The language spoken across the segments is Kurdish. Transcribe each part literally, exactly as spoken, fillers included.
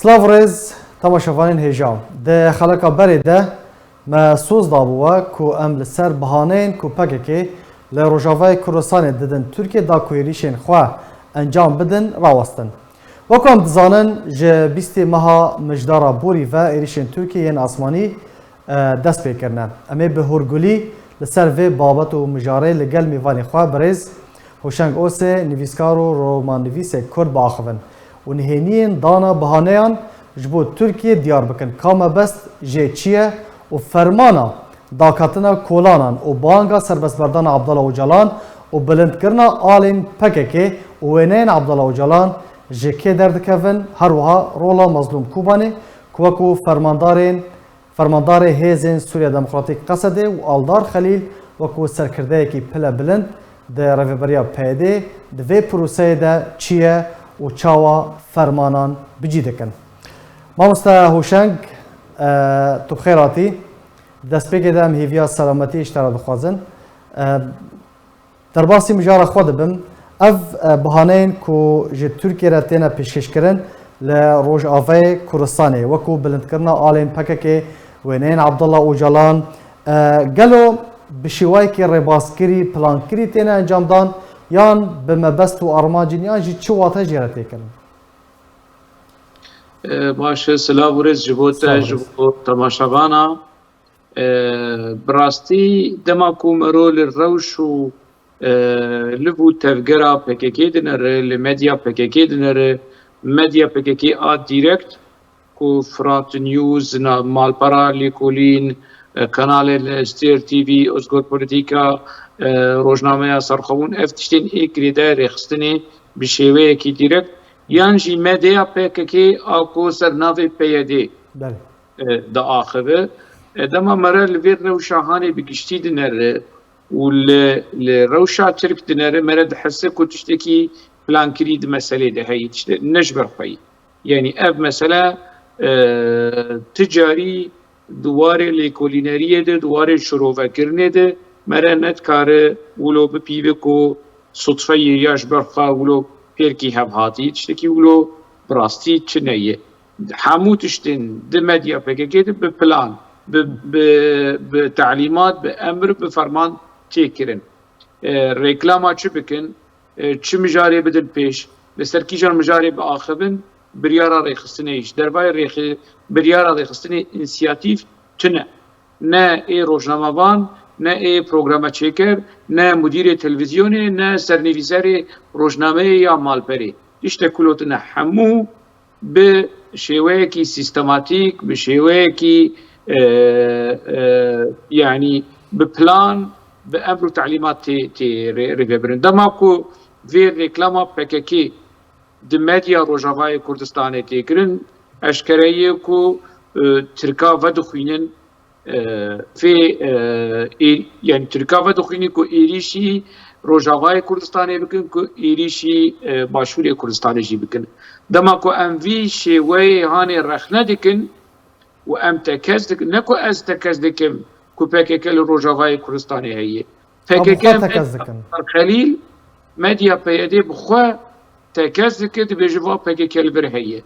Silav û rêz, temaşevanên hêja. Di xeleka berê de me soz dabû we ku em li ser bihaneyên ku P K K li Rojavayê Kurdistanê didin Tirkiyê da ku êrîşên xwe encam bidin, rawestin. Wek em dizanin, ji bîstê meha Mijdara borî ve êrîşên Tirkiyê yên asmanî e, dest pê kirine. Em ê bi hûrgulî li ser vê babet û mijarê li gel mêvanê xwe birêz Hoşeng Osê, nivîskar û romannivîsê Kurd biaxivin û nihêniyên dana bihaneyan ji bo Tirkiyê diyar bikin ka mebest jê çi ye û fermana dakhatina kolanan û banga serbestberdana Abdullah Ocalan û bilindkirina alên P K K û wêneyên Abdullah Ocalan ji kê derdikevin, her wiha rola Mazlûm Kobanê ku wekû fermandarên Fermandarê Hêzên Sûriya Demokratîk, Qesedê, û Aldar Xelîl wekû serkirdeyekî pile bilind di rêveberiya P Y D'ê di vê proseyê de çi ye û çawa fermanan bi cî dikin? Mamoste Hoşeng, e, tu bi xêr hatî. Di destpêkê de em hêviya selametiyê ji te re dixwazin. E, Derbasî mijara xwe dibim. Ev, e, bihaneyên ku ji Tirkiyê re têne pêşkêşkirin li Rojavayê Kurdistanê, wekû bilindkirina alên P K K, wêneyên Abdullah Ocalan, e, gelo bi şêwayekî rêbaskirî, plankirî têne encamdan, yan bi mebest û armancên, yan jî çi wate jê re tê kirin? E, baş e, silav û rêz ji bo te, ji bo temaşevana. E, bi rastî dema ku mero li rewş û, e, liv û tevgera P K K dinere, li medya P K K dinere, medya P K K a direkt ku Fırat News, na-, malpera lêkolîn, e, kanalê li Stêr T V, Ozgor Politika, e, rojnameya Serxwebûn, ev tiştên ê girêdayî rêxistinê bi şêweyekî direkt, yan jî medya P K K a ku ser navê P Y D Belê. e, diaxive. E, dema mere li vê rewşa hanê bi giştî dinere û li, li rewşa Tirk dinere, mere dihese ku tiştekî plankirî di meselê de heye, tiştek ne ji ber xwe yî. Yanî ev mesele, e, ti carî di warê lêkolîneriyê de, di warê şirovekirinê de mere nedikare wilo bipîve ku sutfeyê ya ji ber xwe wilo pêrkî hev hatî, tiştekî wilo bi rastî tune ye. Hemû tiştên di medya P K K de bi plan, bi, bi, bi telîmat, bi emir, bi ferman tê kirin. E, reklama çi bikin, e, çi mijarê bidin pêş, li ser kîjan mijarê biaxivin, biryara rêxistinê, ji dervayê rêxi-, biryara rêxistinê însiyatîf tune. Ne ê rojnamevan, ne ê programeçêker, ne mudîrê televîzyonê, ne sernivîserê rojnameyê ya malperê. Tiştek ku lotine hemû bi şêweyekî sîstematîk, bi şêweyekî, e, e, yanî bi plan, bi emr û telîmat tê, tê rê-, rêvebirin. Dema ku vê reklama P K K di medya Rojavayê Kurdistanê tê kirin, eşkere ye ku, e, Tirka vedixwînin, e, vê, e, ê-, yanî Tirka vedixwînin ku êrîşî Rojavayê Kurdistanê bikin, ku êrîşî, e, Başûrê Kurdistanê jî bikin. Dema ku em vî şêweyê hanê rexne dikin û em tekez dikin, ne ku ez tekez dikim ku P K K li Rojavayê Kurdistanê heye. P K K, Xelîl, medya P Y D bi xwe tekez dike, dibêje va P K K li vir heye.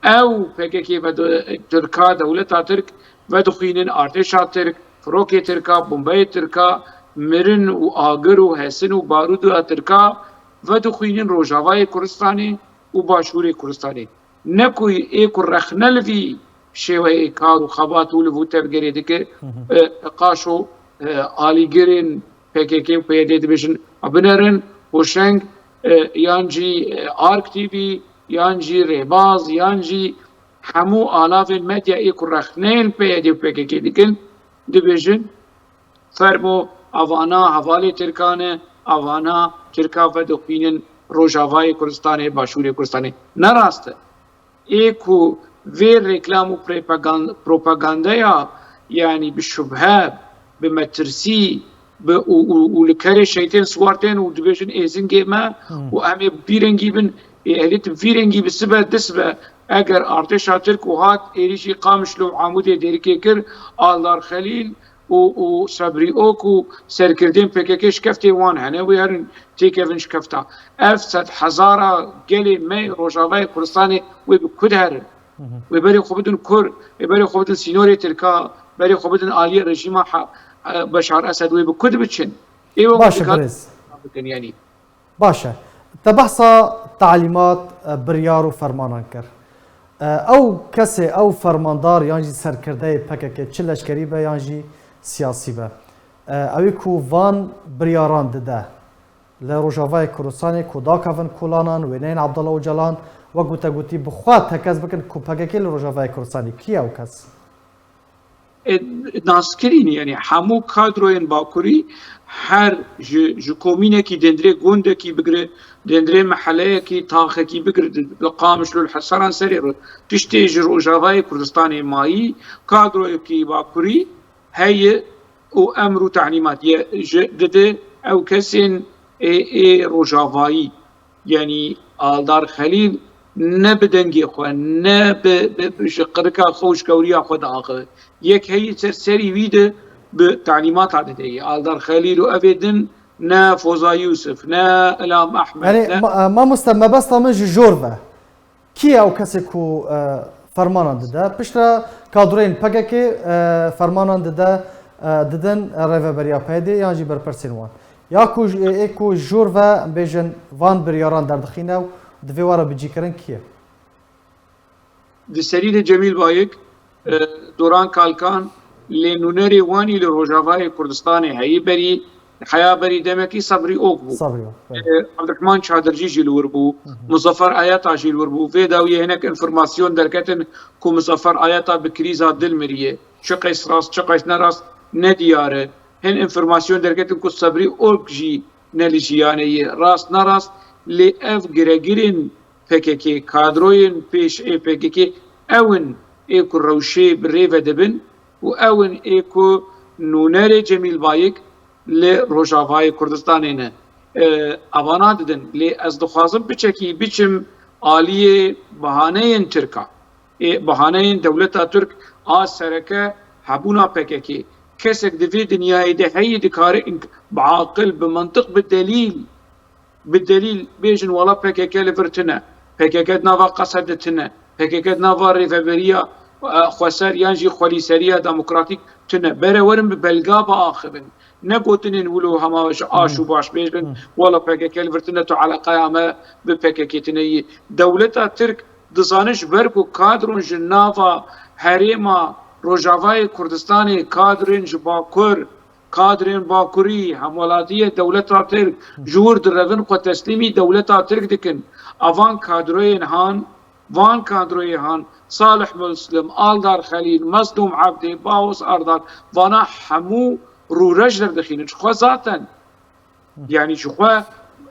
Ew P K K ve de-, Tirka, dewleta Tirk vedixwînin, artêşa Tirk, firokê Tirka, bombeyê Tirka, mirin û agir û hesin û barûda Tirka vedixwînin Rojavayê Kurdistanê û Başûrê Kurdistanê. Ne ku ê ku rexne li vî şêweyê kar û xebat û li vû tevgerê dike, e, qaşo, e, alîgirên P K K û P Y D dibêjin, a binerin, Hoşeng, e, yan jî, e, Ark T V, yan jî Rêbaz, yan jî hemû alavên medya ê ku rexneyên P Y D û P K K dikin, dibêjin, fermo, avana hevalê Tirkan e, avana Tirka vedixwînin Rojavayê Kurdistanê, Başûrê Kurdistanê. Ne rast e. Ê ku vê reklam û prepagan-, propagandeya, yanî bi şubhe, bi metirsî, bi, û, û, û li kerê şeytên siwar tên û dibêjin êzingê me Hmm. û em ê bi vî rengî bin, ê ehlî tu vî rengî bi sibe, di sibe, eger artêşa Tirk û hat êrîşî Qamişlo û Amûdê Dêrikê kir, Aldar Xelîl û, û Sebrî Ok û serkirdên P K K şikeftê wan hene, wê herin têkevin şikefta. Ev sed hezara gelê me Rojavayê Kurdistanê wê bi ku de herin? Wê berê xwe bidin Kurd, wê berê xwe bidin sînorê Tirka, berê xwe bidin aliyê rejîma ha-, e, Beşar Esed, wê bi ku dibiçin? Ê we Baş e, dikar birêz. Bikin, yanî. Baş e. Te behsa talîmat, e, biryar û fermanan kir. E, ew kesê, ew fermandar yan jî serkirdeyê P K K, çi leşkerî be yan jî siyasî be, e, ew ê ku van biryaran dide li Rojavayê Kurdistanê, ku dakevin kolanan, wêneyên Abdullah Ocalan, wek ku te gotî, bi xwe tekez bikin ku P K K li Rojavayê Kurdistanê, kî ye ew kes? E, naskirîn, yanî hemû kadroyên Bakurî, her ji, ji komînekî, dendrê gundekî bigire, dendrê meheleyekî, taxekî bigire, li Qamişlo, li Heseran serê ro-, tiştê ji Rojavayê Kurdistanê mayî, kadroyekî Bakurî heye û emr û talîmat ye ji dide ew kesên ê, ê Rojavayî. Yanî Aldar Xelîl ne bi dengê xwe, ne bi, bi, bi ji qirika xwe û ji kewriya xwe diaxive. Yek heyî ser serî wî de bi talîmata dide yê. Aldar Xelîl û evê din, ne Foza Yûsif, ne Îlham Ehmed, Yanî, ne ma-, e, mamoste, mebesta min ji jor ve. Kî ye ew kesê ku, e, fermanan dide? Piştre kadroyên P K K, e, fermanan dide, e, didin, e, rêveberiya P Y D'ê yan jî berpirsên wan. Ya ku ji, ê ku jor ve, em bêjin, van biryaran derdixîne û divê were bicîkirin, kî ye? Di serî de Cemîl Bayik, e, Doran Kalkan, lê nûnerê wan î li Rojavayê Kurdistanê heyî berî, heya berî demekî Sebrî Ok bû. Sebrî Ok, belê. E, Abdurrahman Çadircî jî li wir bû, Hı hı. Muzaffer Ayata jî li wir bû. Vê dawiyê hinek înformasyon derketin ku Muzaffer Ayata bi krîza dil miriye. Çi qeys rast, çi qeys ne rast, ne diyar e. Hin înformasyon derketin ku Sebrî Ok jî ne li jiyanê ye. Rast ne rast, lê ev giregirên P K K, kadroyên pêş ê P K K ew in ê ku rewşê bi rê ve dibin û ew in ê ku nûnerê Cemîl Bayik li Rojavayê Kurdistanê ne. E, evana didin. Lê ez dixwazim piçekî biçim aliyê bahaneyên Tirka. Ê, bahaneyên dewleta Tirk a sereke hebûna P K K. Kesek di vê dinyayê de heyî dikare ink-, bi aqil, bi mintiq, bi delîl, bi delîl bêjin, wela P K K li vir tune, P K K di nava Qesed de tune, P K K di nava rêveberiya, e, xweser yan jî xwelîseriya demokratîk tune. Bere werin bi belga biaxivin. Ne gotinên wilo hema ji aş û baş bêjin, wela P K K li vir tune, tu eleqeya me bi P K K tune yî. Dewleta Tirk dizane ji ber ku kadron ji nava herêma Rojavayê Kurdistanê, kadrên ji Bakur, kadrên Bakurî, hemwelatiyê dewleta Tirk ji wir direvin, xwe teslîmî dewleta Tirk dikin. Evan kadroyên han, van kadroyê han, Salih Muslim, Aldar Xelîl, Mezlûm Ebdê, Bahoz Erdal, vana hemû rûreş derdixînin. Ji xwe zaten, yanî ji xwe,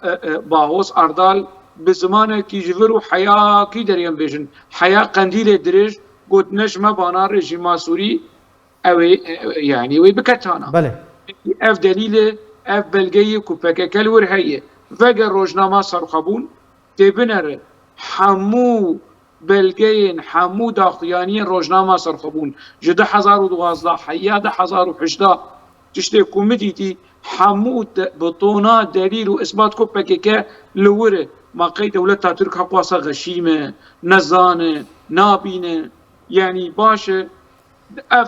e, e, Bahoz Erdal bi zimanekî ji vir û heyakî derê em bêjin, heya qendîlê dirêj, got, ne ji me bana rejîma Sûrî, ew ê, e, yanî wê bike tana. Belê. Ev delîl e, ev belge ye ku P K K li wir heye. Veger rojnama serxwebûn tê binere. Hemû belgeyên, hemû daxuyaniyên rojnama serxwebûn ji du hezar û duwazdeh heya du hezar û hejdeh, tiştê ku min dîtî, hemû de, bi tona delîl û isbat ku P K K li wir e. Ma qey dewleta Tirk heqwasa xeşîm e, nezan e, nabîne, yanî baş e, ev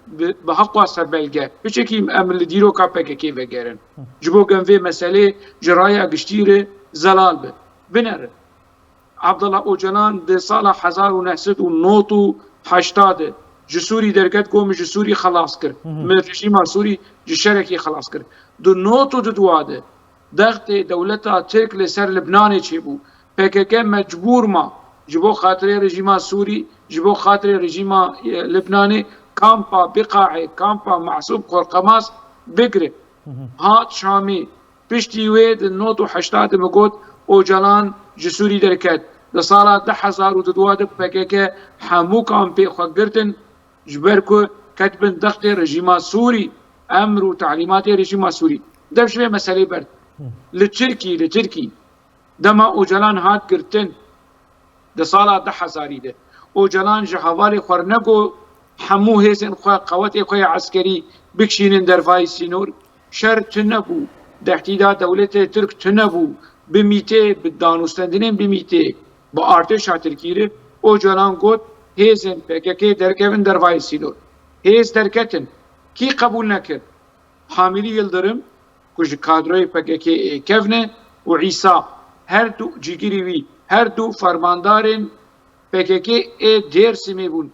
bi, bi heqwasa belge. Piçekî em li dîroka P K K vegerin. Ji bo ku em vê meselê ji raya giştî re zelal be. Binere. Abdullah Ocalan di sala hezar û neh sed û nod û heşta de ji Sûrî derket, got, min ji Sûrî xelas kir. Hı hı. Min rejîma Sûrî ji şerekî xelas kir. Di nod û di dua de dextê dewleta Tirk li ser Libnanê çêbû. P K K mecbûr ma ji bo xatirê rejîma Sûrî, ji bo xatirê rejîma, e, Libnanê kampa Biqaê, kampa Mehsûb Xorqemas bigire. Hı hı. Hat Şamê. Piştî wê di nod û heşta de min got, Ocalan ji Sûrî derket. Di sala du hezar û dua de P K K hemû kampê xwe girtin, ji ber ku ketibin dextê rejîma Sûrî, emr û talîmatê rejîma Sûrî. Dev ji vê meselê ber. Li Tirkî, li Tirkî, dema Ocalan hat girtin, di sala du hezarî de, Ocalan ji hevalê xwe re nego hemû hêzên xwe, qewetê xwe yê eskerî bikişînin dervayî sînor. Şer tune bû, tehdîda dewletê Tirk tune bû, bi mîtê, bi danûstendinên bi mîtê, bi artêşa Tirkî re. Ocalan got, hêzên P K K derkevin dervayê sînor. Hêz derketin. Kî qebûl nekir? Hamilî Yildirim, ku ji kadroyê P K K ê kevn e, û Îsa, her du cîgirî wî, her du fermandarên P K K ê Dêrsimê bûn.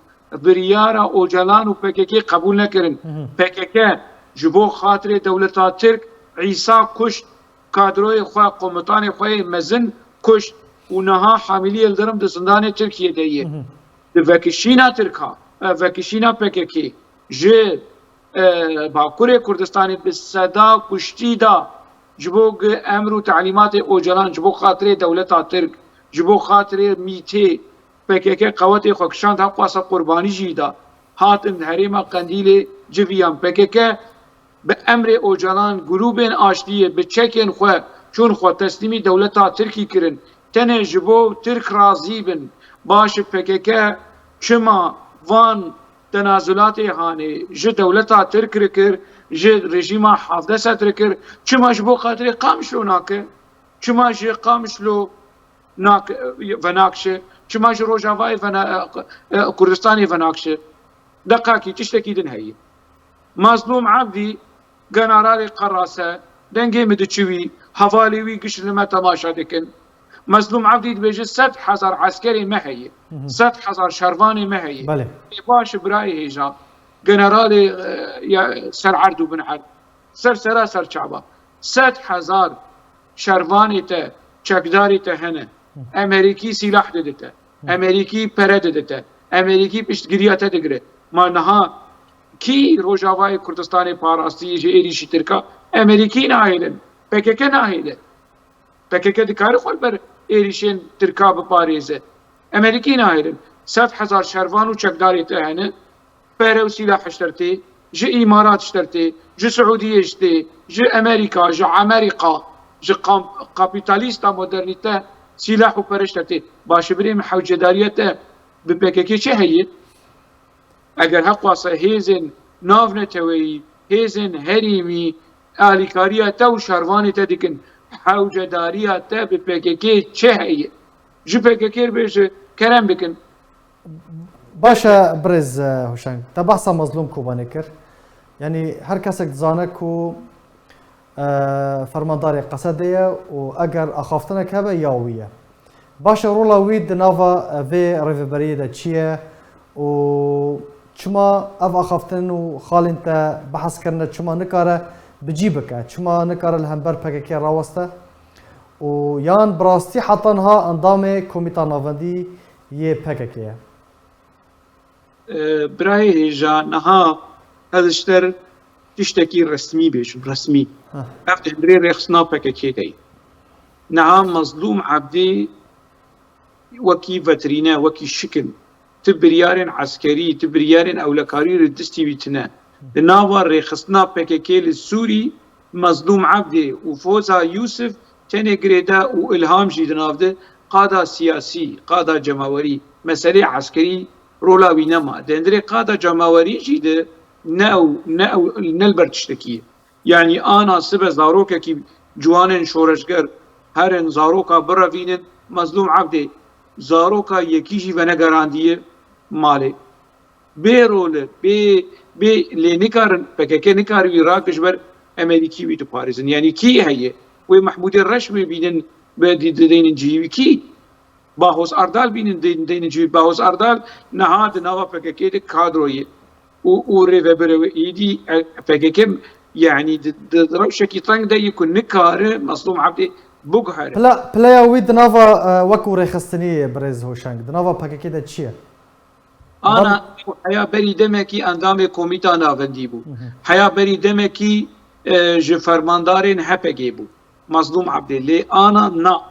Biryara Ocalan û P K K qebûl nekirin. Hı hı. P K K ji bo xatirê dewleta Tirk Îsa kuşt, kadroyê xwe, komutanê xwe yê mezin kuşt û niha Hamilî Yildirim di zindanê Tirkiyê de ye. Hı hı. Di vekişîna Tirka, e, vekişîna P K K ji, e, Bakurê Kurdistanê bi seda kuştî da ji bo gi emr û talîmatê Ocalan, ji bo xatirê dewleta Tirk, ji bo xatirê mîtê P K K qewetê xwe kişand, heqwasa qurbanî jî da. Hatin herêma Qendîlê civiyan. P K K bi emrê Ocalan grûbên aştiyê bi çekên xwe çûn xwe teslîmî dewleta Tirkî kirin. Tenê ji bo Tirk razî bin. Baş e, P K K çima van tenazulatê hanê ji dewleta Tirk re kir, ji rejîma Hafdesed re kir, çima ji bo xatirê Qamişlo nake? Çima ji Qamişlo nak-, venakşe? Çima ji Rojavayê vena-, e, e, Kurdistanê venakşe? Deqakî tiştekî din heye. Mazlûm Evdî, generalê qerase, dengê min diçiwî, hevalê wî giş li me temaşe dikin. Mazlûm Evdî dibêje, sed hezar eskerê me heye, Hı hı. sed hezar şervanê me heye. Belê. Ê baş e, birayê hêja, generalê, e, ya ser erd û bin erd, ser sera ser çava, sed hezar şervanê te, çekdarê te hene. Emerîkî sîlah didite. Emerîkî pere didite. Emerîkî piştgiriya te digire. Ma niha kî Rojavayê Kurdistanê parastî ji êrîşî Tirka? Emerîkî nahêlin. P K K nahêle. P K K dikare xwe li ber êrîşên Tirka biparêze. Emerîkî nahêlin. Sed hezar şervan û çekdarê te hene. Pere û sîlah ji te re tê, ji Îmarat ji te re tê, ji Siûdiyê ji tê, ji Emerîka, ji Emerîka, ji kam-, kapîtalîsta modernîte sîlah û pere ji te re tê. Baş e, birê min, hewcedariya te bi P K K çi heye? Eger heqwasa hêzên navneteweyî, hêzên herêmî alîkariya te û şervanê te dikin, hewcedariya te bi P K K çi heye? Ji P K K re bêje, kerem bikin. Baş e, birêz, e, Hoşeng. Te behsa Mazlûm Kobanê kir. Yanî her kesek dizane ku, e, fermandarê Qesedê ye û eger axaftinek hebe ya wî ye. Baş e, rola wî di nava, e, vê rêveberiyê de çi ye û çima ev axaftin û xalên te behs kirine, çima nikare bi cî bike? Çima nikare li hember P K K raweste? Û yan bi rastî heta niha endamê Komîta Navendî yê P K K ye? E, birayê hêja, niha ez ji te re tiştekî resmî bêjim, resmî. Heh. Ev di hundirê rêxistina P K K de ye. Niha Mazlûm Ebdî wekî veterîne, wekî şikil, ti biryarên eskerî, ti biryarên ewlekarî li destî wî tine. Di nava rêxistina P K K li Sûrî, Mezlûm Evdê û Foza Yûsif tenê girêde û Îlham jî di nav de, qada siyasî, qada cemawerî, meselê eskerî rola wî nema. Di hundirê qada cemawerî jî de ne ew, ne ew, ne li ber tiştekî ye. Yanî ana sibe zarokekî ciwanên şoreşger herin zaroka birevînin, Mezlûm Evdê zaroka yekî jî venegerandiye malê. Bê role, bê, bê lê nikarin, P K K nikare wî rake ji ber Emerîkî wî diparêzin. Yanî kî heye? Wê Mehmûdê Reş wê bînin, bi-, di-, di-, deynin cihî wî kî? Bahoz Erdal bînin, de-, deynin cihî. Bahoz Erdal niha di nava P K K de kadro ye. Û, û rêvebirê wê êdî, e, P K K, yanî di, di, di rewşekî teng de ye ku nikare Mezlûm Evdê biguhere. Pila-, pileya wî di nava, e, wekû rêxistinî ye, birêz Hoşeng. Di nava P K K de çi ye? Ana, heya berî demekî endamê Komîta Navendî bû. Hı hı. Heya berî demekî, e, ji fermandarên H P G bû. Mezlûm Evdê. Lê ana na.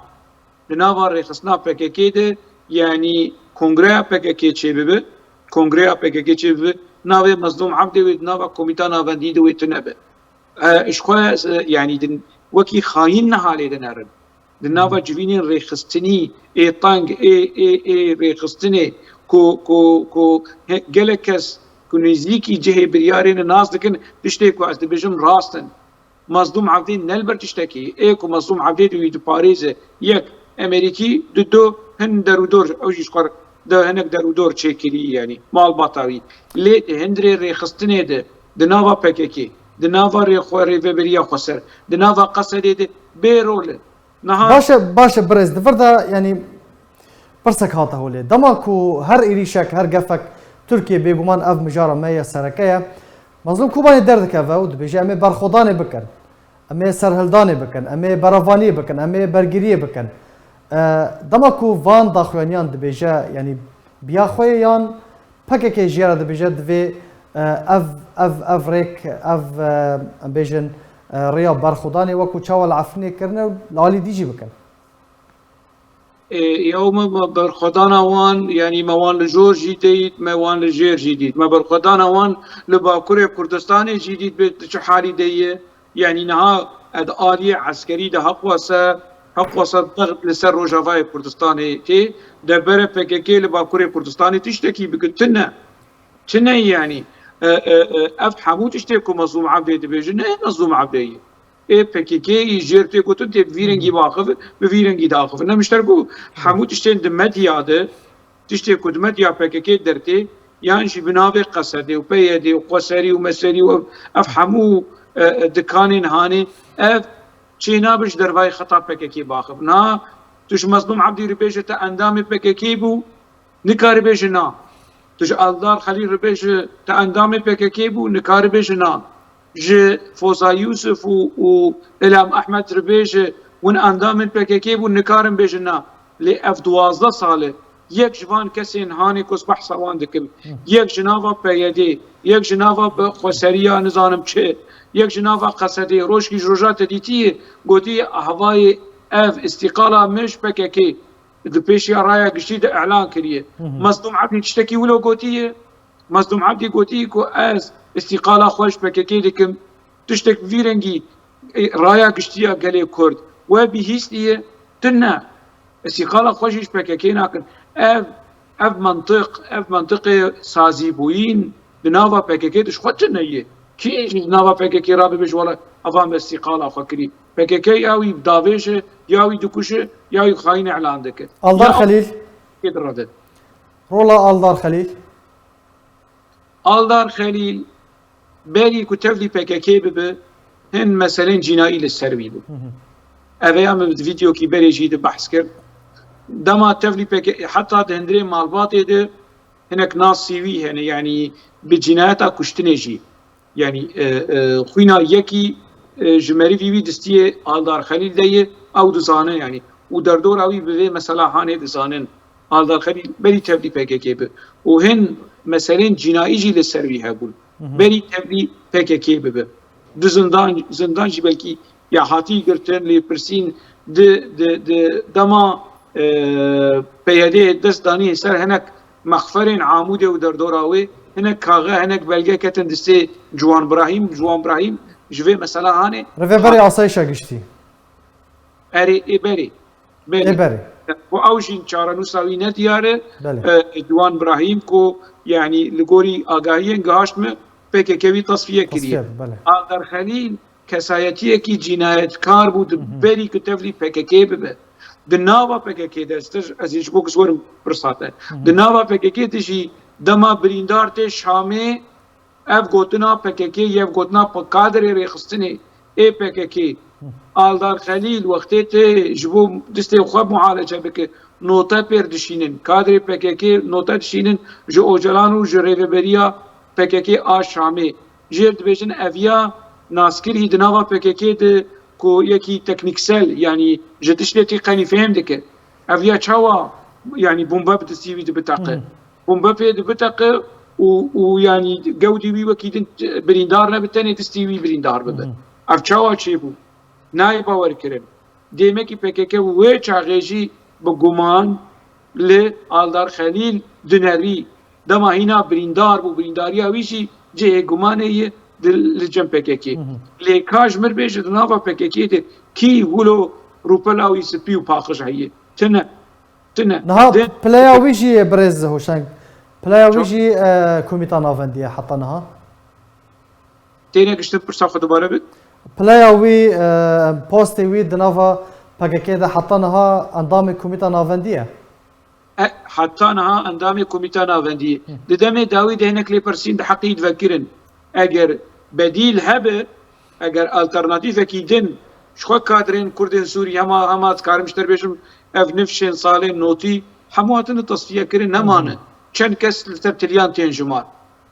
Di nava rêxistina P K K de, yanî kongreya P K K çêbibe, kongreya P K K çêbibe, navê Mezlûm Evdê wê di nava Komîta Navendî de wê tune be. E, ji xwe, e, yanî din wekî xayîn niha lê dinerin. Di nava civînên rêxistinî ê teng, ê, ê, ê rêxistinê ku, ku, ku he-, gelek kes ku nêzîkî cihê biryarê ne nas dikin, tiştê ku ez dibêjim rast in. Mezlûm Evdî ne li ber tiştekî, ê ku Mezlûm Evdî di wî diparêze, yek, Emerîkî, du, du, hin derûdor, ew jî ji xwe re de hinek der û dor çêkirî, yanî malbata wî. Lê di hundirê rêxistinê de, di nava P K K, di nava rêxwe-, rêveberiya xweser, di nava Qesedê de bê rol e. Niha Baş e, baş e birêz, di vir de, yanî, pirsek hate holê. Dema ku her êrîşek, her gefek Tirkiye, bêguman ev mijara me ye, sereke ye. Mazlûm Kobanî derdikeve û dibêje, em ê berxwedanê bikin. Em ê serhildanê bikin, em ê berevaniyê bikin, em ê bergiriyê bikin. E, dema ku van daxuyaniyan dibêje, yanî biya xwe ye yan P K K jê re dibêje, divê, e, ev, ev, ev rêk, ev, e, em bêjin, e, rêya berxwedanê wekû çawa li Efrînê kirine û li alî dî jî bikin? Ê, ew me, me berxwedana wan, yanî me wan li jor jî dît, me wan li jêr jî dît. Me berxwedana wan li Bakurê Kurdistanê jî dît, bê di çi halî de ye. Yanî niha ed aliyê eskerî de heqwese, heqwese dext li ser Rojavayê Kurdistanê tê, de bere P K K li Bakurê Kurdistanê tiştekî bike. Tune. Tune yanî. E, e, e, ev hemû tiştê ku Mezlûm Ebdê dibêje, ne Mezlûm Ebdê ye. Ê P K K yî jêr tê gotin, tê bi vî rengî biaxivin, bi vî rengî diaxivin. Ne mişter ku hemû tiştên di medya de, tiştê ku di medya P K K dertê, yan jî bi navê Qesedê û P Y D û Xweserî û Meserî û ev, ev hemû, e, e, dikanên hanê, ev çê nabe ji dervayê xeta P K K biaxivin. Na, tu ji Mezlûm Ebdî re bêje te endamê P K K bû, nikare bêje na. Tu ji Aldar Xelîl re bêje te endamê P K K bû, nikare bêje na. Ji Foza Yûsif û, û Îlham Ehmed re bêje hûn endamên P K K bûn, nikarin bêjin na. Lê ev duwazdeh sal e yek ji van kesên hanê ku ez behsa wan dikim, yek ji nava P Y D, yek ji nava bi xweseriya nizanim çi, yek ji nava Qesedê, rojkî ji roja te dîtiye, gotiye, "Hevayê ev îstîqala me ji P K K di pêşiya raya giştî de îlan kiriye." Hı hı. Mezlûm Ebdî tiştekî wilo gotiye. Mezlûm Ebdî gotiye ku ez îstîqala xwe ji P K K dikim. Tiştek vî rengî, e, raya giştî ya gelê Kurd we bihîstiye, tune. Îstîqala xwe jî ji P K K nakin. Ev, ev mentiq, ev mentiqê sazîbûyîn di nava P K K de ji xwe tune ye. Kî jî di nava P K K rabe bêje, "Wele, eva me îstîqala xwe kirî." P K K ya wî davêje, ya wî dikuje, ya wî xayîn îlan dike. Aldar Ya Xelîl. P K K direve. Rola Aldar Xelîl. Aldar Xelîl berî ku tevlî P K K bibe, hin meselên cînayî li ser wî bû. Hı hı. Ev ya min di vîdeokî berê jî di behs kir. Dema tevlî P K K, heta di hundirê malbatê de hinek nasî wî hene, yanî bi cînayeta kuştinê jî. Yanî, e, e, xwîna yekî, e, ji merivî wî distiyê Aldar Xelîl de ye, ew dizane, yanî, û derdora wî bi vê mesela hanê dizanin. Aldar Xelîl berî tevlî P K K bi û hin meselên cînayî jî li ser wî hebûn. Hı hı. Berî tevlî P K K bibe. Di zindan, zindan jî belkî ya hatî girtin, lêpirsîn di, di, di dema, e, P Y D dest danî ser hinek mexferên Amûdê û derdora wê, hinek kaxe, hinek belge ketin distê Ciwan Brahîm, Ciwan Brahîm ji vê mesela hanê. Rêveberê Asayişa Giştî. Erê, ê berê. Belê. Ê berê. Ku ew jî çarenûsa wî ne diyar e, Belê. e, Ciwan Brahîm ku, yanî, li gorî agahiyên gihaşt me, P K K wî tasfiye kiriye. Tasfiye, belê. Aldar Xelîl kesayetiyekî cînayetkar bû di Hı hı. berî ku tevlî P K K bibe. Di nava P K K de, ez, ez ê ji bo ku werim pirsa te. Hı hı. Di nava P K K de jî dema birîndar tê Şamê, ev gotina P K K ye, ev gotina p-, kadrê rêxistinê ê P K K. Aldar Xelîl wextê tê ji bo distê xwe muhalece bike, note pêr dişînin. Kadrê P K K note dişînin ji Ocalan û ji rêveberiya P K K a Şamê. Jêr dibêjin ev ya naskirî di nava P K K de ku yekî teknîksel, yanî ji tiştê tî qenî fêm dike. Ev ya çawa, yanî bombe bi distî wî dibiteqe? Hmm. Bombe pê dibiteqe û, û yanî gewdî wî wekî din birîndar nebe, tenê distî wî birîndar bibe. Hmm. Ev çawa çêbû? Nayê bawerkirin. Dêmekî P K K wê çaxê jî bi guman li Aldar Xelîl dinerî. Dema hîna birîndar bû, birîndariya wî jî cihê gumanê ye di, li cem P K K. Hı hı. Lê ka ji mir bêje di nava P K K de kî wilo rûpela wî spî û paqij heye? Tune. Tune. Niha Dê- pileya wî jî ye birêz Hoşeng. Pileya wî Çok- jî, e, Komîta Navendî ye heta niha. Têne giştin pirsa xwe dubare bik. Pileya wî, e, postê wî di nava P K K de heta niha endamê Komîta Navendî ye? he-, heta niha endamê Komîta Navendiyê. Di demê dawî de hinek lêpirsîn di heqî wî de vekirin. Eger bedîl hebe, eger alternatîfekî din ji xwe kadrên Kurdên Sûrî hema, hema dikarim ji te re bêjim, ev nifşên salên notî hemû hatine tesfiyekirin, nemane. Çend kes li ser tiliyan tên jimar.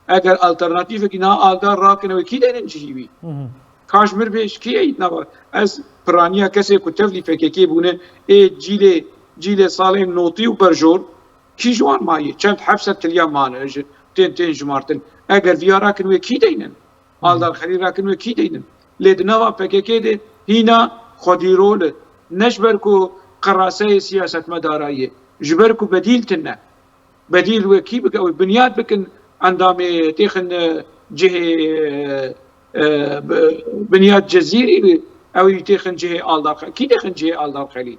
Eger alternatîfekî niha Aldar rakin, ew ê kî denin cihî wî? Ka ji mir bê, ji kî yî nava? Ez piraniya kesê ku tevlî P K K bûne, ê cîlê, cîlê salên notî û berjor, kî ji wan maye? Çend heb sed tiliya mane ji tên, tên jimartin. Eger viya rakin, wê kî deynin? Aldar Xelîl rakin, wê kî deynin? Lê di nava P K K de hîna xwedîrol e. Ne ji ber ku qeraseyê siyasetmedara ye, ji ber ku bedîl tune. Bedîl wekî bike, ew binyat bikin, endamê têxin, e, cihê, e, e, bi-, binyat Cezîrî, ew yî têxin cihê Aldar Xelîl. Kî têxin cihê Aldar Xelîl?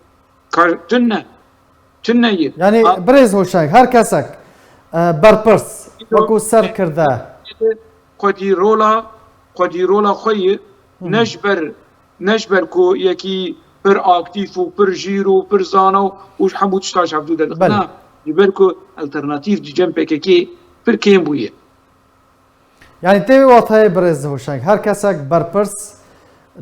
Kar tune. Tune ye. Yanî, a- birêz Hoşeng, her kesek, e, berpirs, wekû serkirde. Xwedî rola, xwedî rola xwe ye, ne ji ber, ne ji ber ku yekî pir aktîf û pir jîr û pir zana û, û ji hemû tişta ji hevdû derdixe. Belê. Na, ji ber ku alternatîf di cem P K K pir kêm bûye. Yanî tê wê watayê birêz Hoşeng, her kesek berpirs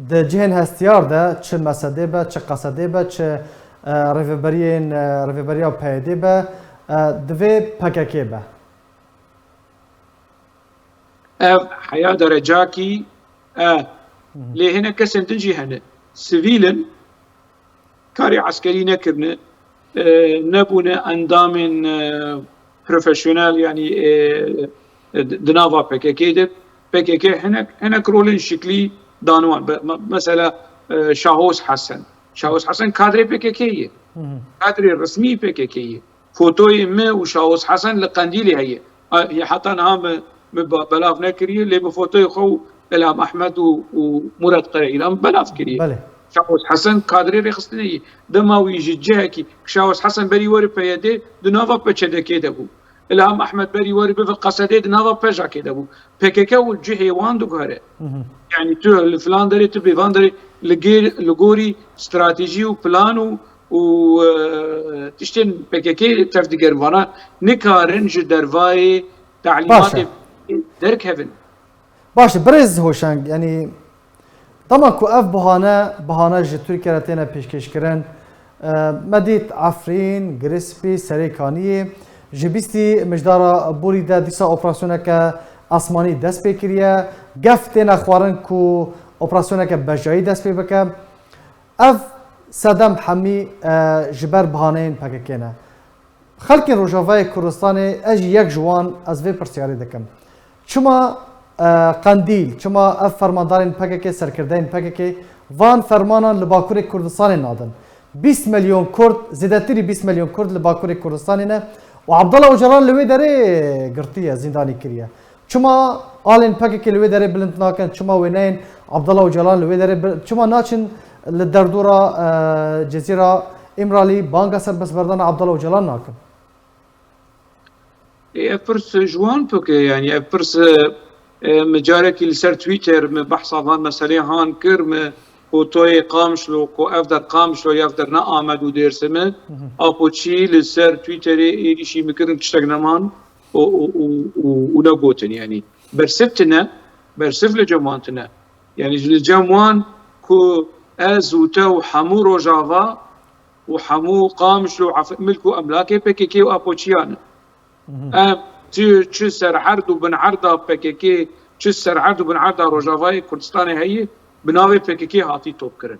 di cihên hestiyar de, çi MSD'ê be, çi QSD'ê be, çi, e, rêveberiyên, e, rêveberiya PYD'ê be, e, divê P K K be. Ev heya derecakî e. Lê hinek kesên din jî hene. Sivîl in, karê eskerî nekirine, e, nebûne endamên, e, profesyonel, yanî, e, e, di, di nava P K K de. P K K hinek, hinek rolên şiklî dane wan. Be-, me-, mesela, e, Şahoz Hesen. Şahoz Hesen kadrê P K K ye. Kadrê resmî P K K ye. Fotoyê me û Şahoz Hesen li Qendîlê heye. A, heta niha me, me ba-, belav nekiriye, lê bi fotoyê xwe û Ilham Ehmed û, û Murat Karaîlan belav kiriye. Belê. Şahoz Hesen kadrê rêxistinê ye. Dema wî ji cihekî, Şahoz Hesen berî were PYD'ê di nava P Ç D K'ê de bû. Ilham Ehmed berî were bibe QSD'ê di nava P J K'ê de bû. P K K û cihê wan diguhere. Yanî tu li filan derê, tu bê van derê, li gêr-, li gorî stratejî û plan û, û, e, tiştên P K K tev digerin, vana nikarin ji dervayê talîmatê derkevin. Baş e, birêz Hoşeng, yanî dema ku ev bahane, bahane ji Tirkiye re têne pêşkêşkirin, e, me dît Efrîn, Girîspî, Serê Kaniyê, ji bîstî mijdara borî de dîsa operasyoneke asmanî dest pê kiriye. Gef têne xwarin ku operasyoneke bejayî dest pê bike. Ev sedem hemî, e, ji ber bahaneyên P K K ne. Xelkên Rojavayê Kurdistanê, ez jî yek ji wan, ez vê pirsyarê dikim. Çima, e, Qendîl, çima ev fermandarên P K K, serkirdeyên P K K, van fermanan li Bakurê Kurdistanê nadin? Bîst milyon Kurd, zêdetirî bîst milyon Kurd li Bakurê Kurdistanê ne û Abdullah Ocalan li wê derê girtiye, zîndanî kiriye. Çima alên P K K li wê derê bilind nakin? Çima wêneyên Abdullah Ocalan li wê derê bi-, çima naçin li derdora, e, Cezîra Îmralî banga serbestberdana Abdullah Ocalan nakin? Ê, ev pirs ji wan pike, yanî ev pirs, e, min carekî li ser Twitter min behsa van meselê han kir, min fotoyê Qamişlo, ku ev der Qamişlo ya ev der ne Amed û Dêrsim e, Apo çî li ser Twitterê êrîşî min kirin, tiştek neman û, û, û, û, û negotin, yanî bersiv tine, bersiv li cem wan tine. Yanî ji li cem wan ku ez û te û hemû Rojava û hemû Qamişlo û Ef-, milk û emlakê P K K û Apoçiyan in. Em çi, çi ser erd û bin erda P K K, çi ser erd û bin erda Rojavayê Kurdistanê heye, bi navê P K K hatî top kirin.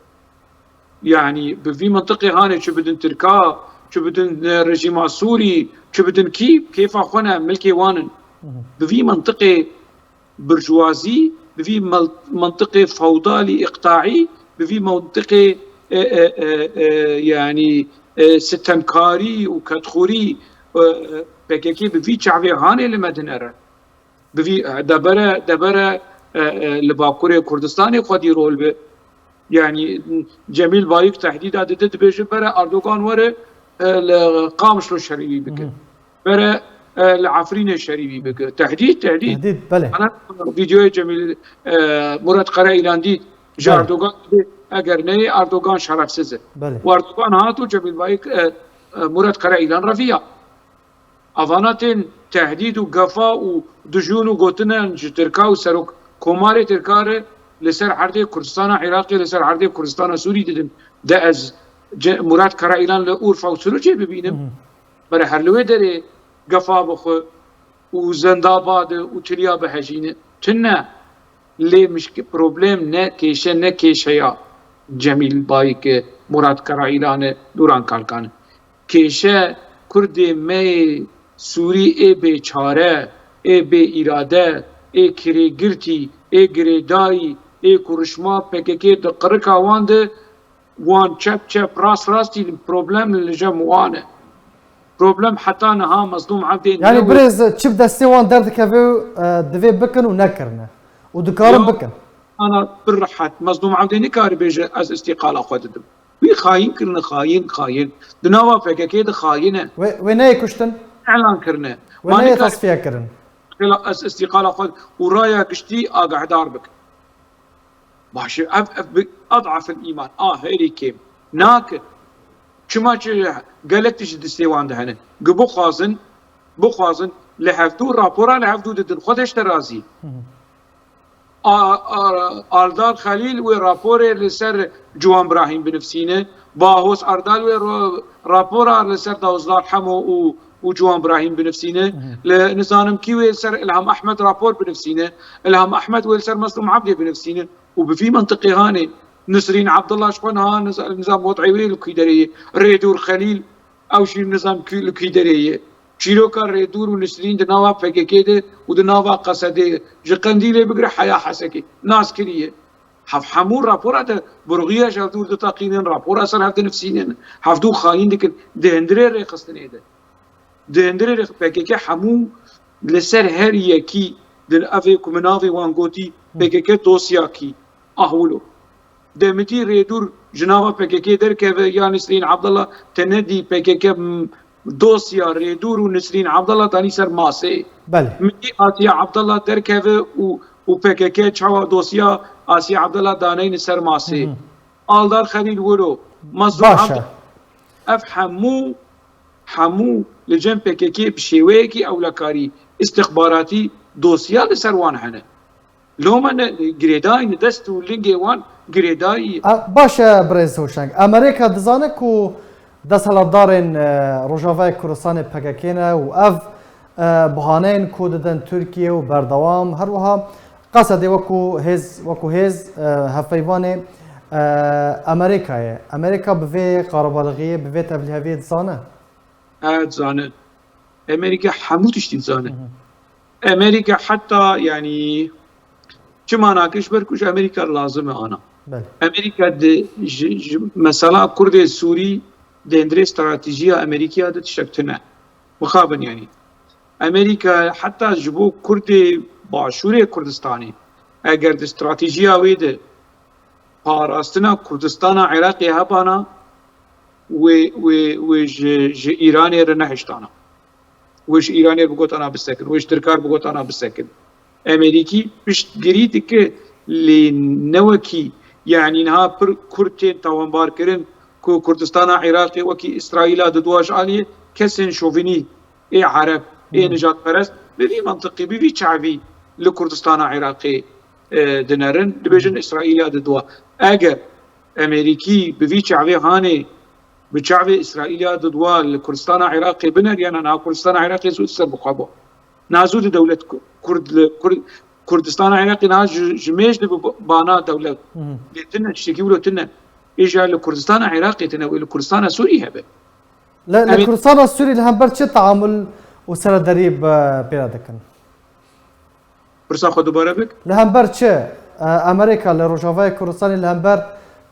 Yanî bi vî mintiqê hanê çi bidin Tirka, çi bidin, e, rejîma Sûrî, çi bidin kî, kêfa xwe ne, milkê wan in. Bi vî mintiqê burjwazî, bi vî mel-, mentiqê fewdalî îqtaî, bi vî mentiqê, e, e, e, e, yanî, e, sitemkarî û kedxorî, e, e, P K K bi vî çavê hanê li me dinere. Bi vî, e, debere, debere, e, e, li Bakurê Kurdistanê xwedî rol bi. Yanî Cemîl Bayik tehdîda dide, dibêje bere Erdogan were, e, li Qamişlo şerî wî bike. Bere, e, li Efrînê şerî wî bike. Tehdîd, tehdîd. Tehdîd, belê. Ana vîdeoyê Cemîl, e, Murat Karaîlan dît. Ji Erdogan dibê, eger neyê, Erdogan şerefsiz e. Belê. Û Erdogan hat û Cemîl Bayik, e, e, Murat Karaîlan reviya. Avana tên tehdîd û gefa û dijûn û gotinan ji Tirka û serok komarê Tirka re li ser erdê Kurdistana Iraqê, li ser erdê Kurdistana Sûrî didin. De ez ce-, Murat Karaîlan li Urfa û Sirucê bibînim. Hı hı. Bere her li wê derê gefa bixwe û zendaba de û tiliya bihejîne. Tune. Lê mişk-, problem ne kêşe, ne kêşeya Cemîl Bayik e, Murat Karaîlan e, Duran Kalkan e. Kêşe Kurdê me yê Sûrî ê bêçare, ê bê îrade, ê kirêgirtî, ê girêdayî, ê ku rişma P K K di qirika wan de wan çep çep, rast rastî problem li cem wan e. Problem heta niha Mezlûm Evdê Yani newê. Birêz çi bi destê wan derdikeve û, e, divê bikin û nekirine. Û dikarin Ya, bikin. Ana pir rehet. Mezlûm Evdê nikare bêje ez îstîqala xwe didim. Wî xayîn kirine, xayîn, xayîn. Di nava P K K de xayîn e. Wê, wê neyê kuştin? Elan kirine. Wê Ma neyê nikare tasfiye kirin? Xela ez îstîqala xwe û raya giştî agahdar bikin. Baş e, ev, ev bi ad'afil îman, a herî kêm. Nake. Çima çi gelek tişt di destê wan de hene. Gi bixwazin, bixwazin li hevdû rapora li hevdû didin. Xwe de ji te razî. Hı hı. A, a, Aldar Xelîl wê raporê li ser Ciwan Brahîm binivsîne. Bahos Erdal wê ro-, rapora li ser Dawuzdar Hemo û, û Ciwan Brahîm binivsîne. Hı hı. Li nizanim kî wê li ser Ilham Ahmed rapor binivsîne. Ilham Ahmed wê li ser Mezlûm Abdê binivsîne. Û bi vî mentiqê hanê Nisrîn Abdullah ji xwe niha niza-, nizam wez'ê wê li kî derê ye. Rêdûr Xelîl, ew jî nizam kî, li kî derê ye. Çîroka Rêdûr û Nisrîn di nava P K K de û di nava Qesedê ji Qendîlê bigire heya Hesekê nas kiriye. Hev hemû rapora de burxiya ji hevdû diteqînin, rapora ser hev dinivsînin, hevdû xayîn dikin, di hundirê rêxistinê de. Di hundirê rêx-, P K K hemû li ser her yekî din, ev ê ku min navê wan gotî, P K K dosyakî, ah wilo. Demitî Rêdûr ji nava P K K derkeve ya Nisrîn Abdullah, te nedî P K K m-, dosya Rêdûr û Nisrîn Abdullah danî ser masê. Belê. Mitî Asiye Abdullah derkeve û, û P K K çawa dosya Asiye Abdullah daneyne ser masê. Hı hı. Aldar Xelîl wilo, Mazlûm Baş e. Abdullah. Ev hemû, hemû li cem P K K bi şêweyekî ewlekarî, îstixbaratî dosya li ser wan hene. Loma ne girêdayî, ne dest û lingê wan girêdayî. A, baş e, birêz Hoşeng. Amerîka dizane ku desthilatdarên, e, Rojavayê Kurdistanê P K K ne û ev, e, bahaneyên ku didin Tirkiye û berdewam, her wiha Qesedê wekû hêz, wekû hêz, e, hevpeyvanê, e, Amerîkayê. Amerîka bi vê qarabalixiyê, bi vê tevlîheviyê dizane? E, dizane. Amerîka hemû tiştî dizane. Hı hı. Amerîka heta, yanî, çima nake, ji ber ku ji Amerîka lazim e ana. Belê. Amerîka di, ji, ji mesela Kurdê Sûrî di hundirê stratejiya Amerîkaya de tiştek tune. Mixabin, yanî. Amerîka heta ji bo Kurdê Başûrê Kurdistanê, eger di stratejiya wê de parastina Kurdistana Iraqê hebana, wê, wê, wê ji, ji Îranê re nehiştana. Wê ji Îranê re bigotana bisekin, wê ji Tirka re bigotana bisekin. Amerîkî piştgirî dike, lê ne wekî, yanî niha pir Kurd tên tawanbarkirin ku Kurdistana Iraqê wekî Îsraîla didowa ji aliyê kesên şovînî, ê Ereb, ê Hmm. nijadperest, bi vî mentiqî, bi vî çavî li Kurdistana Iraqê, e, dinerin, dibêjin Îsraîla didowa. Eger Amerîkî bi vî çavê hanê, bi çavê Îsraîla didowa li Kurdistana Iraqê bineriyana, niha Kurdistana Iraqê zû ser bi xwe bû. Niha zû di dewlet Ku-, Kurd li Kur-, Kurdistana Iraqê niha ji, ji mêj de bi bana dewlet. Hı hı. Lê tune, tiştekî wilo tune. Êja li Kurdistana Iraqê tune, wê li Kurdistana Sûrî hebe. Li, li Em ê Kurdistana Sûrî li hember çi teamul û serederî bi pê re dikin? Pirsa xwe dubare bik. Li hember çi, e, Amerîka li Rojavayê Kurdistanê li hember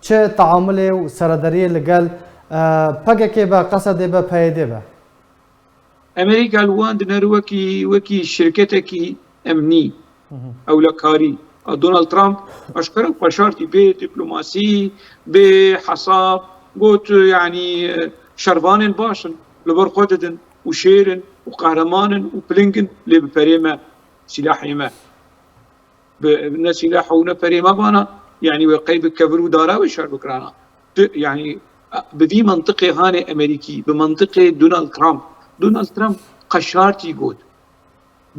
çi teamulê û serederiyê li gel, e, P K K be, Qesedê be, P Y D be? Amerîka li wan dinere wekî, wekî şirketekî emnî, Hı hı. ewlekarî. A Donald Trump aşkere xweşartî bê diplomasî, bê hesab, got, yanî, e, şervanên baş in, li ber xwe didin û şêr in û qehreman in û piling in, lê bi perê me, sîlahê me. Bi, ne sîlah û ne perê me bana, yanî wê qey bi kevir û dara wê şer bikirana. Tu, yanî, bi vî mentiqê hanê Amerîkî, bi mentiqê Donald Trump. Donald Trump Qeşartî got.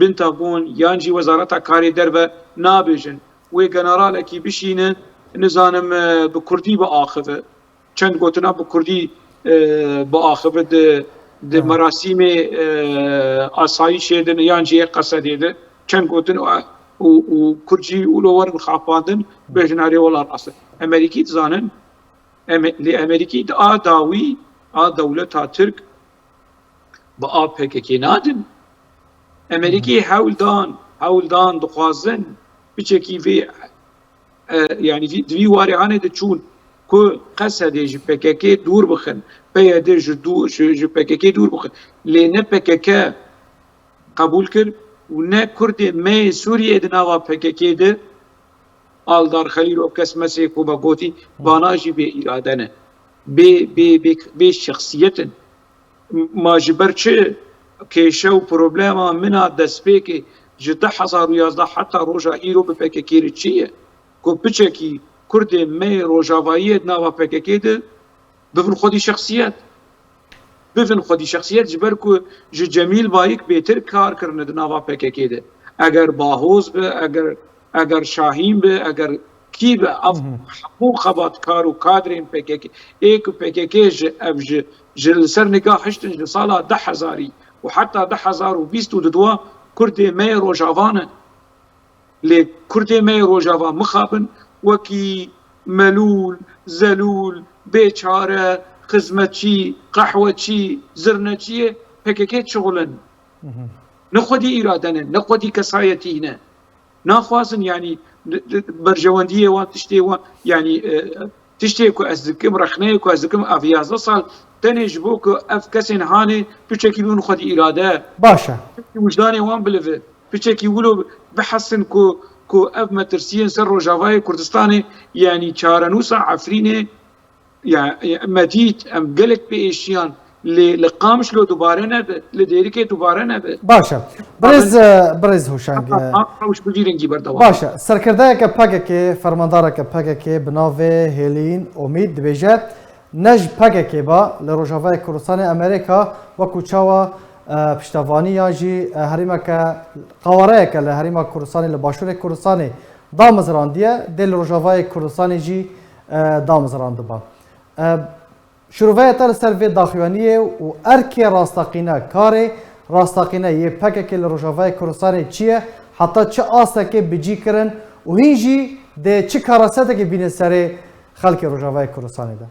Pentagon yan jî Wezareta Karê Derve nabêjin. Wê generalekî bişîne, nizanim, e, bi kurdî biaxive. Çend gotina bi kurdî, e, biaxive di, di Ha. merasîmê, e, asayîşê de yan jî yê qesedê de. Çend gotin, e, û, û kurd jî wilo werin xapandin, bêjin erê wela rast e. Emerîkî dizanin, Eme-, lê Emerîkî di a dawî a dewleta Tirk bi a P K K nadin. Emerîkî hewl dan, hewl dan dixwazin piçekî vê, e, yanî vî, di vî warê hanê de çûn ku Qesedê ji P K K dûr bixin, P Y D ji dû-, ji, ji P K K dûr bixin. Lê ne P K K qebûl kir û ne Kurdê me yê Sûriyeyê di nava P K K de Aldar Xelîl û kes mesê ku me gotî, vana jî bê îrade ne. Bê, bê, bê, bê şexsiyet in. Ma ji ber çi kêşe û problema min a destpêkê ji du hezar û yazdeh heta roja îro bi P K K re çi ye? Ku piçekî Kurdê me yê Rojavayiyê di nava P K K de bibin xwedî şexsiyet. Bibin xwedî şexsiyet, ji ber ku ji Cemîl Bayik bêtir kar kirine di nava P K K de. Eger Bahoz be, eger, eger Şahîn be, eger kî be, ev Mhm. hemû xebatkar û kadrên P K K, ê ku P K K ji, ev ji, ji li ser niga hiştin ji sala du hezarî û heta du hezar û bîst û du Kurdê me yê Rojava ne. Lê Kurdê me yê Rojava mixabin wekî melûl, zelûl, bêçare, xizmetçî, qehweçî, zirneçiyê P K K dişixulin. Mhm. Ne xwedî îrade ne, ne xwedî kesayetî ne. Naxwazin, yanî, di, di, berjewendiyê wan, tiştê wan, yanî, e, tiştê ku ez dikim, rexneyê ku ez dikim, ev yazdeh sal tenê ji bo ku ev kesên hanê piçekî bibin xwedî îrade. Baş e. Wijdanê wan bilive. Piçekî wilo bihesin ku, ku ev metirsiyên ser Rojavayê Kurdistanê, yanî çarenûsa Efrînê, ya, ya me dît, em gelek pêêşiyan, lê li Qamişlo dubare nebe, li Dêrikê dubare nebe. Baş e. Birêz, e, birêz Hoşang, e, Rewş bi vî rengî berdewam. Baş e. Serkirdeyeke P K K, fermandareke P K K bi navê Hêlîn Omîd dibêje, ne ji P K K ba, li Rojavayê Kurdistanê Amerîka wekû çawa, e, piştevanî yan jî, e, herêmeke, qawareyeke li Herêma Kurdistanê, li Başûrê Kurdistanê damizrandiye, dê li Rojavayê Kurdistanê jî, e, damizrandiba. E, şiroveya te li ser vê daxuyaniyê û erkê rastaqîne, karê rastaqîne yê P K K li Rojavayê Kurdistanê çi ye? Heta çi astekê bi cî kirin û hîn jî dê çi karasetekê bîne serê xelkê Rojavayê Kurdistanê de?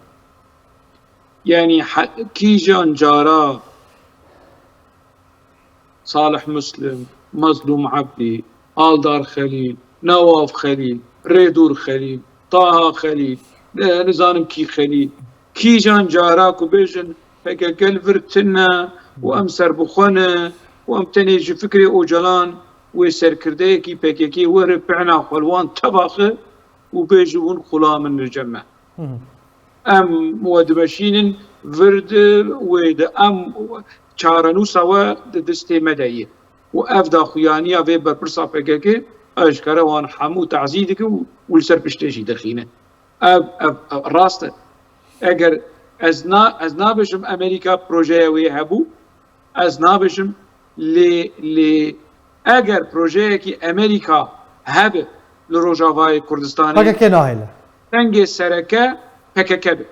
Yanî he-, kîjan cara Salih Muslim, Mazlûm Ebdî, Aldar Xelîl, Newaf Xelîl, Rêdûr Xelîl, Taha Xelîl, e, nizanim kî Xelîl, kîjan cara ku bêjin P K K li vir tune û em serbixwe ne û em tenê ji fikrê Ocalan wê serkirdeyekî P K K were pehna xwe li wan tevaxe û bêje hûn xulam in li cem me. Hı hı. Em we dimeşînin vir di wê de em çarenûsa we di destê me de ye. Û ev daxuyaniya vê berpirsa P K K eşkere wan hemû tazî dike û, û li ser piştê jî dixîne. Ev, ev, ev rast e. Eger ez na-, ez nabêjim Amerîka projeya wê hebû, ez nabêjim, lê, lê eger projeyekî Amerîka hebe li Rojavayê Kurdistanê, P K K nahêle. Dengê sereke P K K be.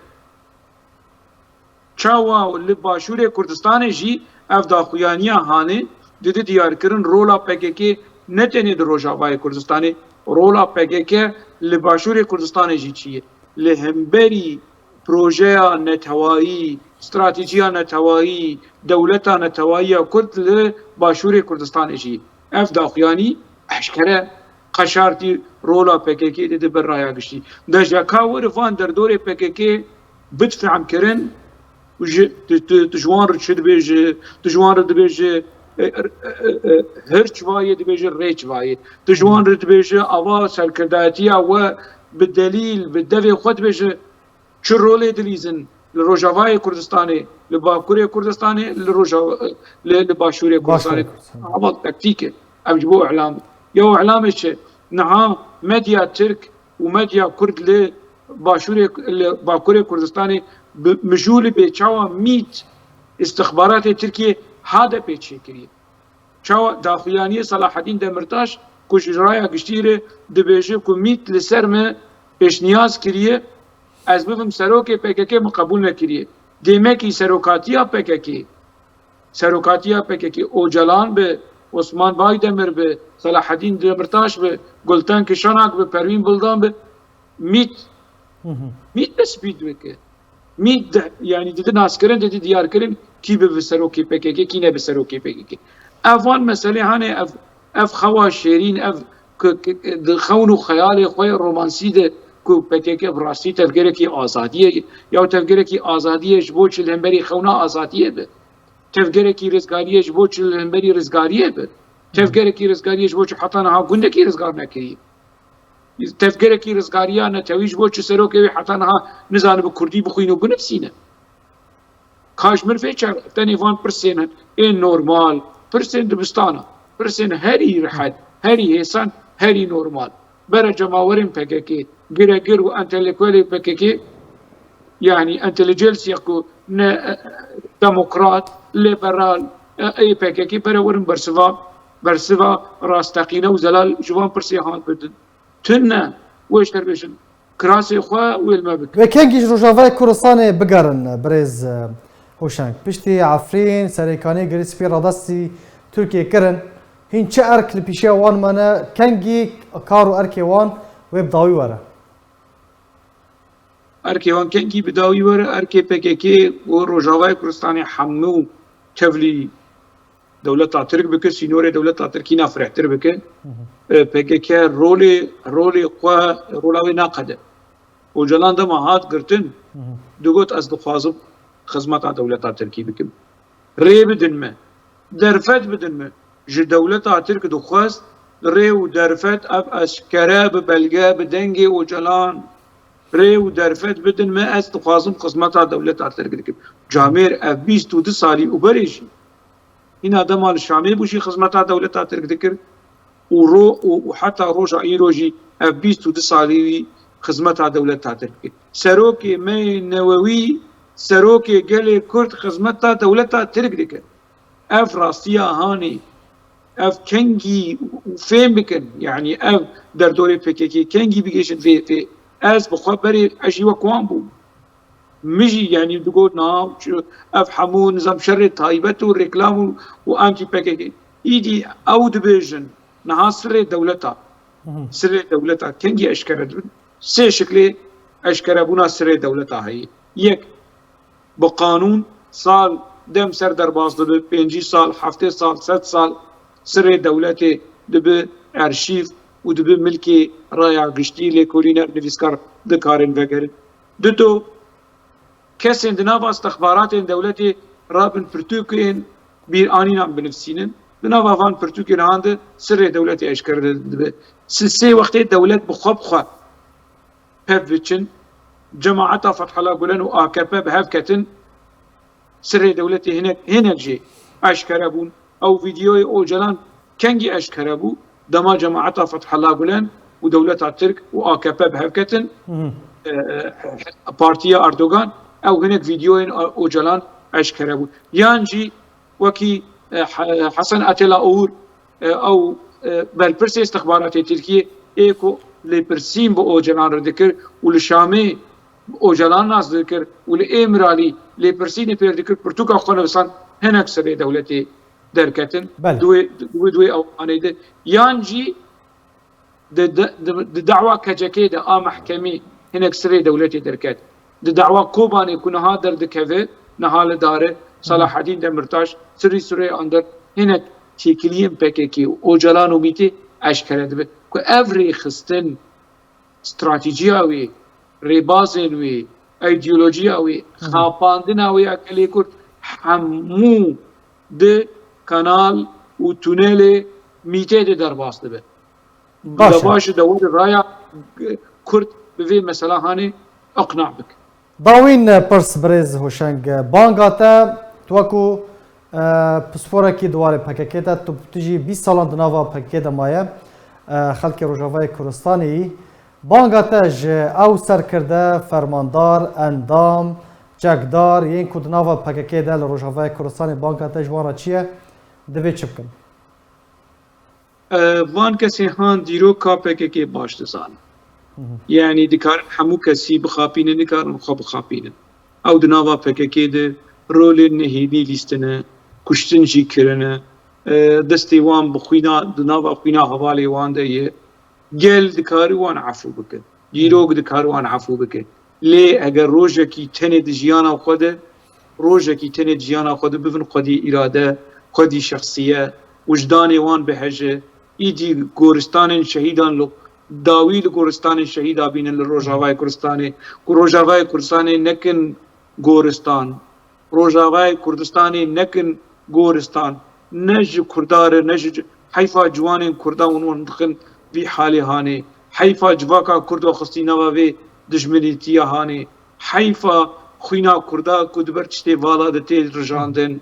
Çawa li Başûrê Kurdistanê jî ev daxuyaniya hanê dide diyarkirin rola P K K ne tenê di Rojavayê Kurdistanê, rola P K K li Başûrê Kurdistanê jî çi ye? Li hemberî projeya netewayî, stratejiya netewayî, dewleta netewayî ya Kurd li Başûrê Kurdistanê jî ev daxuyanî eşkere qeşartî rola P K K dide ber raya giştî. De ji ka were van derdorê P K K bit fehm kirin, û ji, tu, tu, tu ji wan re çi dibêje, tu ji wan re dibêje, e, e, e, e, hirç vayê dibêje, rêç vayê. Tu ji wan re dibêje, ava serkirdatiya we bi delîl, bi devê xwe dibêje, çi rolê dilîzin li Rojavayê Kurdistanê, li Bakurê Kurdistanê, li Roja-, li, li Başûrê Kurdistanê. Başûrê Kurdistanê. Ava taktîk e. Em ji bo îlam. Ya îlamê çi? Niha medya Tirk û medya Kurd li Başûrê, li Bakurê Kurdistanê bi mijûl bê çawa mît îstixbaratê Tirkiyê H D P çêkiriye. Çawa daxuyaniyê Selahedîn Demirtaş ku ji raya giştî re dibêje ku mît li ser me pêşniyaz kiriye, ez bibim serokê P K K, min qebûl nekiriye. Dêmekî serokatiya P K K, serokatiya P K K, Ocalan bi, Osman Baydemir bi, Selahedîn Demirtaş bi, Gulten Kişanak bi, Pervîn Buldan bi, mît, Hı hı. mît tespît bike. Mît de, yanî didi naskirin, didi diyarkirin, kî bi serokê P K K, kî ne bi serokê P K K. Ev van meselê hane, ev, ev xewa şêrîn, ev ku, ku, ku di xewn û xeyalê xwe romansî de ku P K K bi rastî tevgerekî azadiyê ye, ya tevgerekî azadiyê ji bo çi li hemberî xewna azadiyê be. Tevgerekî rizgariyê ji bo çi li hemberî rizgariyê be. Tevgerekî rizgariyê ji bo çi heta niha gundekî rizgar nekiriye. Tevgerekî rizgariya netewî ji bo çi serokê wê heta niha nizanibe kurdî bixwîne û binivîsîne. Ka ji min vê çar tenê van pirsên ên normal, pirsên dibistana, pirsên herî rihet, herî hêsan, herî normal. Bere cemawerên P K K, giregir û entelektûelê P K K, yanî entelijensiya ku ne, e, demokrat, liberal, e, ê P K K bere werin bersiva, bersiva rasteqîne û zelal ji van pirsê han bidin. Tune, wê ji te bêjin, kirasê xwe wê li me bikin. Wê kengî ji Rojavayê Kurdistanê bigerin, birêz, e, Hoşeng. Piştî Efrîn, Serêkaniyê Girî Spî radestî Tirkiyê kirin, hîn çi erk li pîşeya wan mane, kengî kar û erkê wan wê bi dawî were? Erkê wan kengî bi dawî were, erkê P K K û Rojavayê Kurdistanê hemû tevlî dewleta Tirk bike, sînorê dewleta Tirkî ne firehtir bike. Hı hı. E, P K K rolê, rolê xwe, rola wê naqede. Ocalan dema hat girtin, Hı hı. digot, ez dixwazim xizmeta dewleta Tirkî bikim. Rê bidin me. Derfet bidin me. Ji dewleta Tirk dixwest rê û derfet, ev eşkere bi belge, bi dengê Ocalan rê û derfet bidin me, ez dixwazim xizmeta dewleta Tirk dikim. Camêr ev bîst û du salî û berê jî, hîna dema li Şamê bû jî xizmeta dewleta Tirk dikir û ro-, û, û heta roja îro jî ev bîst û du salî wî xizmeta dewleta Tirk dikir. Serokê me yê newewî, serokê gelê Kurd xizmeta dewleta Tirk dikir. Ev rastiya hanê, ev kengî û fêm bikin, yanî ev derdorê P K K kengî bigihîjin vê, vê. Ez bi xwe berê ez jî wek wan bûm. Min jî, yanî digot, niha çi, ev hemû nizam şerê taybet û reklam û, û antî P K K. Îdî ew dibêjin, niha sirê dewleta, Hı hı. sirê dewleta kengî eşkere dibin? Sê şiklê eşkerebûna sirê dewleta heye. Yek, bi qanûn sal dem ser derbas dibe, pêncî sal, heftê sal, sed sal sirê dewletê dibe erşîv û dibe milkê raya giştî, lêkolîner, nivîskar dikarin vegerin. Dudo, kesên di nava istixbaratên dewletê rabin pirtûkên bîranînan binivîsînin. Di nava van pirtûkên han de sirê dewletê eşkere dibe. Sê, sê wextê dewlet bi xwe bi xwe pev biçin, cemaeta Fethullah Gulen û A K P bi hev ketin, sirê dewletê hinek, hinek jî eşkere bûn. Ew vîdeoyê Ocalan kengî eşkere bû? Dema cemaeta Fethullah Gulen û dewleta Tirk û A K P bi hev ketin, Hı hı. e, e, partiya Erdogan, ew hinek vîdeoyên Ocalan eşkere bû. Yan jî wekî, e, He-, Hesen Atela Oğur, e, ew, e, berpirsê istixbaratê Tirkiyê ê ku lêpirsîn bi Ocalan re dikir û li Şamê Ocalan nas dikir û li Îmralî lêpirsînê pêr dikir, pirtûka xwe nivîsand, hinek sirê dewletê derketin. Belê. Di wê, di wê, di wê ewanê de. Yan jî di, di, di, di dawa K C K de a mehkemê hinek sirê dewletê derket. Di dawa Kobanê ku niha derdikeve, niha li dar e, Hı hı. Selahedîn Demirtaş, sirî sirê ander hinek têkiliyên P K K û Ocalan û mîtê eşkere dibe. Ku ev rêxistin, stratejiya wê, rêbazên wê, îdeolojiya wê, Hı hı. xapandina wê ya gelê Kurd hemû di kanal û tunelê mîtê de derbas dibe. Baş e. Bila baş e, de were raya Kurd bi vê mesela hanê iqna bike. Dawîn, e, pirs birêz Hoşeng, e, banga te, tu wekû, e, pisporekî di warê P K K de, tu, tu jî bîst salan di nava P K K de maye, e, xelkê Rojavayê Kurdistanê yî. Banga te ji ew serkirde, fermandar, endam, çekdar yên ku di nava P K K de li Rojavayê Kurdistanê banka te ji wan re çi ye? Divê çi bikin? Van kesên han dîroka P K K baş dizanin. Yanî dikarin hemû kesî bixapînin, nikarin xwe bixapînin. Ew di nava P K K de rolên nehênî lîstine, kuştin jî kirine. Destê wan bi xwîna, di nava xwîna hevalê wan de ye. Gel dikare wan efû bike. Dîrok dikare wan efû bike. Lê eger rojekî tenê di jiyana xwe de, rojekî tenê di jiyana xwe de bibin xwedî îrade, xwedî şexsiye, wijdanê wan biheje, îdî goristanên şehîdan li dawî li goristanên şehîda bînin li Rojavayê Kurdistanê, ku Rojavayê Kurdistanê nekin goristan. Rojavayê Kurdistanê nekin goristan. Ne ji Kurda re, ne ji heyfa ciwanên Kurda hûn wan dixin vî halê hanê. Heyfa civaka Kurdo xistî nava vê dijminîtiya hanê. Heyfa xwîna Kurda ku di ber tiştê vala de tê rijandin.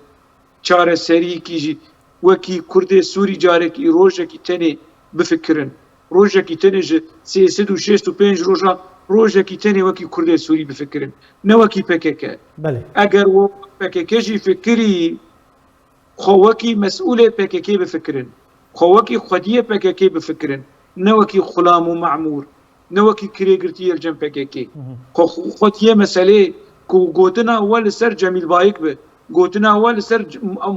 Çareseriyekî jî wekî Kurdê Sûrî carekî rojekî tenê bifikirin. Rojekî tenê ji sê sed û şêst û pênc roja rojekî tenê wekî Kurdê Sûrî bifikirin. Ne wekî P K K. Belê. Eger we P K K jî fikirî xwe wekî mesûlê P K K bifikirin. Xwe wekî xwediyê P K K bifikirin. Ne wekî xulam û memûr. Ne wekî kirêgirtiyê li cem P K K. Xwe xwediyê meselê ku gotina we li ser Cemîl Bayik bi, gotina we li ser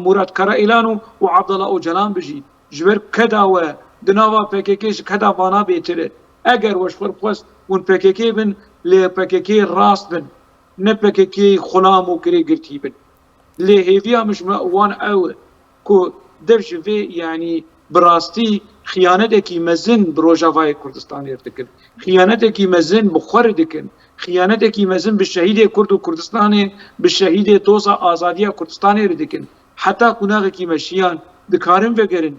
Murat Karaîlan û, û Abdullah Ocalan bi jî. Ji ber keda we di nava P K K ji keda vana bêtir e. Eger we ji xwe xwest hûn P K K bin, lê P K K rast bin. Ne P K K xulam û kirêgirtî bin. Lê hêviya min ji me wan ew e ku dev ji vê, yanî bi rastî xiyanetekî mezin bi Rojavayê Kurdistanê re dikin. Xiyanetekî mezin bi xwe re dikin. Xiyanetekî mezin bi şehîdê Kurd û Kurdistanê, bi şehîdê doza azadiya Kurdistanê re dikin. Heta qunaxekî me şiyan dikarin vegerin.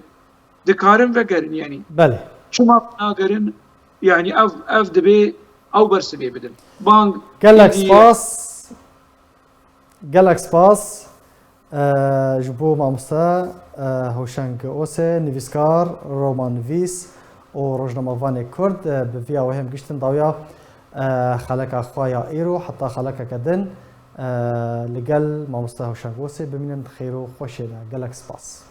Dikarin vegerin yanî. Belê. Çima nagerin? Yanî ev, ev dibê ew bersivê bidin. Bang Gelek êdî spas. Gelek spas, e, ji bo mamoste, e, Hoşeng Ose, nivîskar, romannivîs û rojnamevanê Kurd, e, bi viya we hem giştin dawiya, e, xeleka xwe ya îro, heta xelekeke din, e, li gel mamoste Hoşeng Ose bimînin di xêr û xweşê de. Gelek spas.